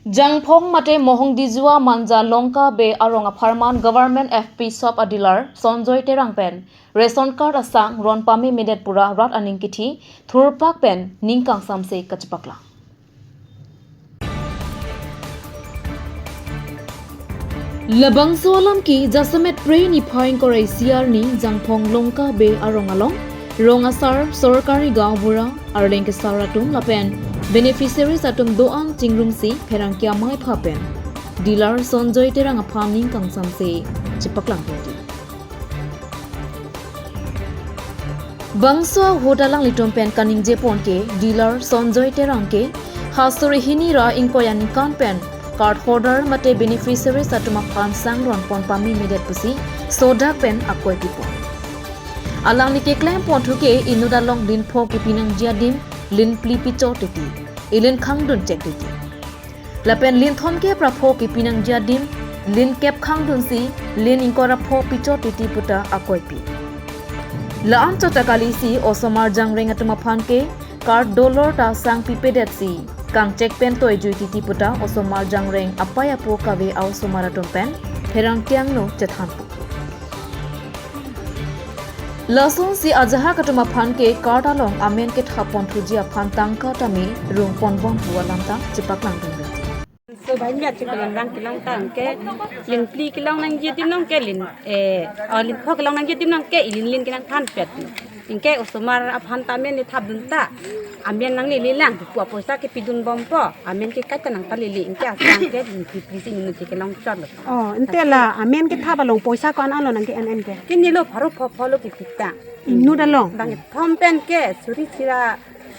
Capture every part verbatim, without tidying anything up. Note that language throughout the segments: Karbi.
Jangphong mate Mohongdijua Manja Longka Bey arong apharman Government F P shop a dealer Sonjoy Terang pen ration card asang ron pame medet pura rat aning kithi thurpak pen ning kangsamse kachepaklang. Labangso alam ke jasemet Phre niphai ingkoi ra isi arni Jangphong Longka Bey arong along rong asar, sorkari gaonbura, arleng kesar atum lapen beneficiaries atum do-an chingrumsi pherangke amei aphan pen dealer Sonjoy Terang aphan ning kangsamse chepaklang pon. Bangso ahut alanglitum pen kaningje pon ke dealer Sonjoy Terang ke ha suri hini ra ingkoi aningkan pen card holder mate beneficiaries atum aphan sang ron pon pame medet pusi sodak pen akoi pipon. Alangli keklem pon thu ke inut along lin pho kepi nangji adim lin phli pichot titi, ilin khangdun chek titi. Lapen lin thomkep ra pho kepi nangji adim lin kep khangdunsi lin ingkoi ra pho pichot titi puta akoi pi. La-an chot ta kalisi osomar jangreng atum aphan ke card dolor ta sang pipedetsi kangchek pen toijui titi puta osomar jangreng apei apo kave a-osomar atum pen pherangke angno chethanpo. Lasonsi ajahak atum aphan ke card along amen kethap pon thuji aphan tangka tame rung pon bom pu alam ta chepaklang dun. So, banyak sih kalau orang kelang tang ke, lin phli kelang nangji adim nong ke lin, eh, oh, lin pho kelang nangji adim nong ke, ilin lin kelang than pet. Ingke osomar aphan ta amen ni thap dun ta, amen nanglele lang, pu poisa kepidun bompo, amen ke kaita nangpalele, ingke asang ke lin phli phli si inut ke kelong chot lo. Oh, ante la amen kethap along poisa ko-an along nangke-en-en ke? Kini lo pharo pho pho lo kepi ta. Inut along? Bang thom pen ke suri sira,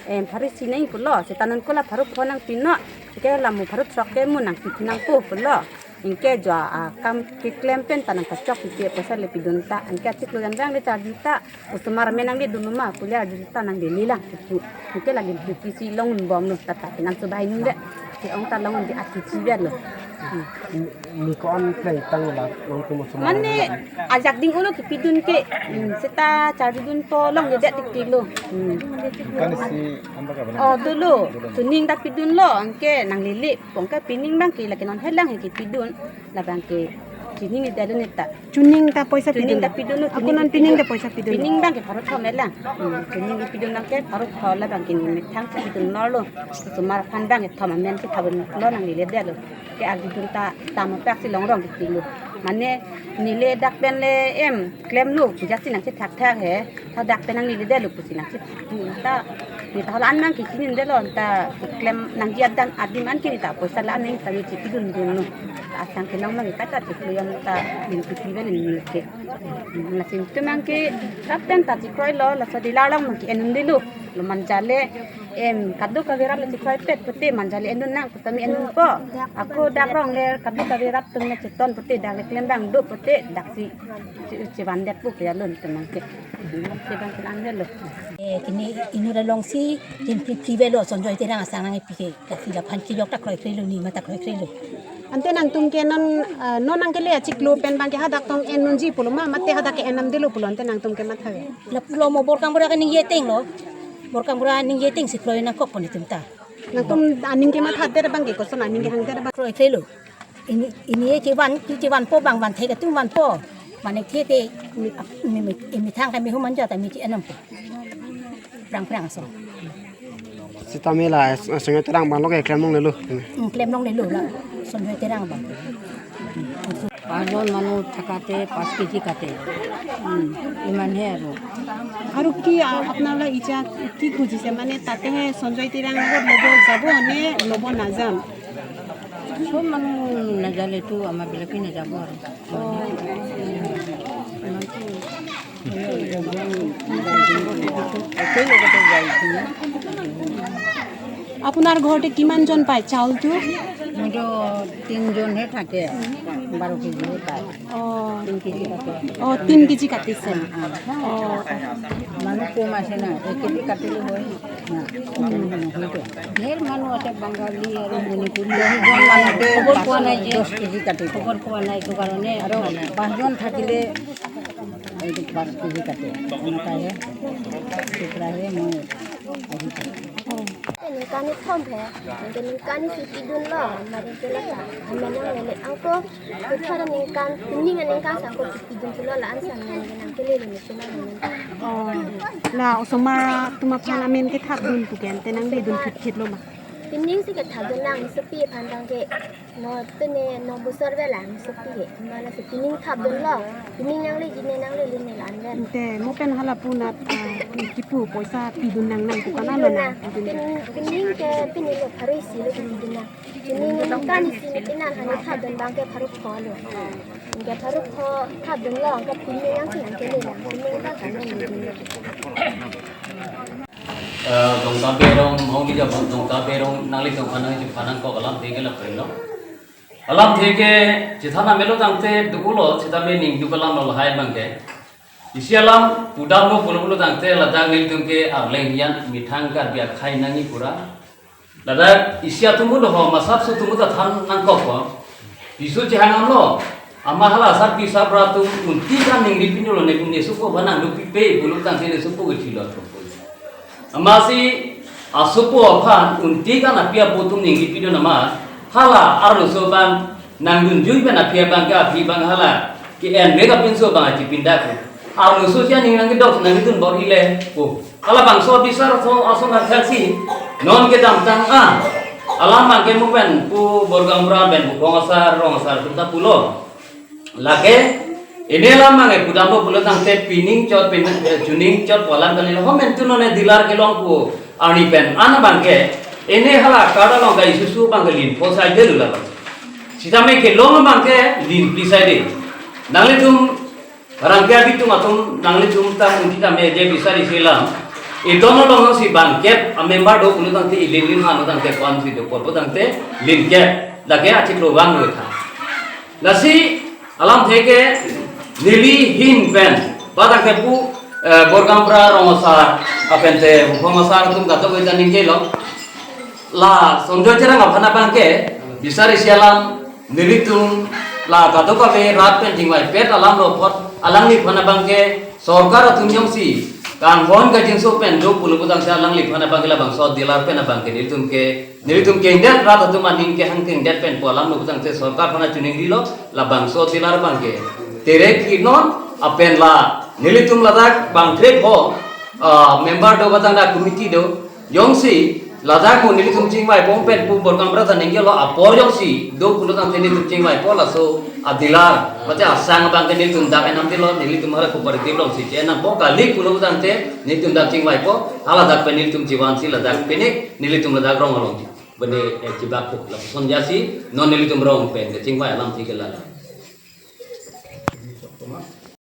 em, pharo isi nang pulo, seta non ko la pharo pho nangpi non, ke la mo pharo throk ke mo nangpi nangpo pulo. Ingke jo akam keklem pen ta nangkachok titi poisa le pidun ta, ingke achiklo jan bang le charju ta, osomar amen nangle dun ma, pu le arju ta nanglele lang pu. Ingke lagi pu pisi long bom lo, ta ta nang subai ni le. Ke ong ta long di ati chi ber lo. Ni ko-an pleng tang la long tu mo osomar. Mane ajak ding ulo kepidun ke, hmm, seta charju dunpo longledet tik tik lo. Hmm. Kan si amba ka bana. Oh, dolo. Chuning ta pidun lo, ingke nanglele pon ke pining bang ke lake non helang he kepidun. Labang ke chuning ni dalun ta. Chuning ta poisa pidun. Chuning ta pidun lo, ako chuning non pining ta poisa pidun. Pining bang ke pharo thom helang. Hmm, chuning ni pidun bang ke pharo pho labang ke ni methang si pidun nor lo. Osomar aphan bang ke thom amen si thap dun lo nanglele det lo. Ke arju dun ta tamo pak si long rong kiti lo. Mane nele dak pen le em klem lo, puja si nangchethak thak he. Tha dak pen nanglele det lo pusi nangchethak ta. Ni ta hala an nang kisi nin det lo ta klem nangji adim adim an kini ta poisa la an nang ta ni chepidun dun lo. Ta asang ke long mang ta ta chiklo jan ta nin kisi ben ni ke. Lason tu mang ke rap pen ta chikroi lo, laso dealer along mang ke en un det lo. Lo Manja le em kadokave rap le chikroi pet pute Manja le en un nang. Kami en un po, ako dak rong le kadokave rap atum le cheton pute dak le klem bang do pute dak si che, chevan det pu ke alun temang ke. Chevan ke an det lo. Eh, kini inut along si, kin pi pi velo Sonjoy Terang asang nangpi ke, dak si laphan kejok ta kroikre lo ni mata kroikre lo. Ante nangtum ke non, eh, non nangkele achiklo pen bang ke hadak tong en unji pulo ma, mate hadak ke en nam det lo pulo ante nangtum ke matha. Lapulo mo Borkang Bura ke ningje ateng lo. Borkang Bura ningje ateng si kroi nangkok pon itum ta. Nangtum aning kematha det bang ke koson aning kehang det bang. Kroikre lo. Ini, ini chevan, chevanpo bang vanthe ke tum vanpo. Mane the te, mi, mi, mi, mi thang kami human jata mi che-en nampo. Prang prang so. Sitame la, eh, Sonjoy Terang bang lo ke klem longle lo. Hmm, klem longle lo la. Sonjoy Terang bang. পাঁচজন মানুহ থাকাতে পাঁচ কেজি কাটে। উম, ইমানহে আৰু। আৰু কি, আ-, আপোনালোকে এতিয়া কি খুজিছে? মানে তাতেহে সঞ্জয় তিৰাং লগত ল'ব যাব নে ল'ব নাযাম? চব মানুহ নাযালেতো আমাৰবিলাকে নাযাব আৰু। অ। ইমানটো একেলগতে যাইছিলোঁ। আপোনাৰ ঘৰতে কিমানজন পায় চাউলটো? মইতো তিনিজনহে থাকে, বাৰ কেজিহে পায়। অ। তিনি কেজি কাটে। অ, তিনি কেজি কাটিছে। অ, অ। অ। মানুহ কম আছে না, এক কেজি কাটিলে হয় না। উম। নহয়তো। ধেৰ মানুহ আছে, বাঙালী আৰু মণিপুৰী। দহজন মানুহ খবৰ পোৱা নাই যে। দহ কেজি কাটিব। খবৰ পোৱা নাই, এইটো কাৰণে। আৰু পাঁচজন থাকিলে এইটো পাঁচ কেজি কাটে। এনেকুৱাহে। চুক্ৰাহে মই আহিছোঁ। অ। Ningkan ni thom he, ningkan ni si pidunlo, mari ke la ta. Amen nanglele angko, kuthar ningkan, kuning ningkan si angko pidun thulo la an sang nang nang ke lele ni sila nang. Oh, la osomar atum aphan amen kethapdun pu ke ante nangledun thipthiplo ma? Pining si kethapdun nang, sopi aphan tangte, no pine no busor ve lang sopi he. Mala si pining thapdunlo. Pining nangle jine nangle line la an ve. Ante mo pen hala pu na, ah, kipu poisa pidun nang nang pu kana lo na. Pidun nang. Pin-, pining ke pining lo pharo isi lo pidun nang. Pining ningkan isi ni pinan hani thapdun abang ke pharo pho lo. Ke pharo pho thapdunlo, ke pining yang si nang ke le lang. Pining ta kan nang le. Eh, Dongkabe arong, Mongli ja Dongkabe arong, nangli tong kanang ju kanang kok alamthe ke lapen lo. Alamthe ke chethan amelo tangte duklo, chethan me ning duk alam lo lahai abang ke. Isi alam pudamlo pulo pulo tangte ladak nelitum ke Arleng Hian methang Karbi akhei nangji pura. Ladak isi atum ulo ho, masap su atum ta than nangkok ho. Piso chehang amlo. Ama hala sarpi sarpo atum unti kan ningri pino lo ne, ne sopo aphan nangduk pipe pulo tangte ne sopo ke chilo atum. Amatsi asopo aphan unti kan api apo atum ningri pidun amat hala arloso abang nangdunjui pen api abang ke api abang hala ke-en me kapinso abang achi pindak. Arloso si aning nangkedok nangkedun bor-ile. Oh, halabangso bisar aso aso nangthaksi. Non kedamtang a alam abang ke mo pen pu Borgaonpara pen pu Bhupen asar, Rong asar atum ta pulo. Lake, ini alam abang ke pudamlo pulo tangte pining chot pin, eh, chuning chot pu alam kali lo, ho men tu non ne dealer kelong pu arni pen an abang ke, ini hala card along ka isusu abang ke lin pho sai delu la abang. Sitame kelong abang ke lin pli sai de. Nanglitum rangke abitum atum nanglitum ta munti tame je bisari selam. Iton along si bangkep a member do pulo tangte ilin lin hanu tangte pan si do pulo tangte lin kep. Lake achiklo vanglo tha. Lasi alamthe ke neli hin pen, ba tangte pu, eh, Borgaonpara Rong asar, lapen te Bhupen asar atum kadokave ta ningje lo. La Sonjoy Terang aphan abang ke, bisari selam, nelitum la kadokave rat pen chingvaipet alam ro apot, alangliphan abang ke, sorkar atum jongsi kanghon kangjinso pen do pulo putangte alangliphan abang ke labangso dealer pen abang ke nelitum ke, nelitum kengdet rat atum aning kehang kengdet pen pu alam lo putangte sorkar aphan chuning rilo, labangso dealer abang ke. Tere ki non, lapen la nelitum ladak bang trip ho, ah, member do ba tangte committee do, jongsi ladak mo nelitum chingvaipo pen pu Borgaonpara ta ningje lo apor jongsi do pulo tangte nelitum chingvaipo laso a dealer, mate asang abang ke nelitum dak enam dilo, nelitum hala cooperative along si enam po kali pulo tangte nelitum dak chingvaipo, hala dak pen nelitum chivan si ladak pini nelitum ladak Rong along ji. Bene, eh, chibak po lapuson jasi, non nelitum Rong pen, ke chingvai alamthe ke lala.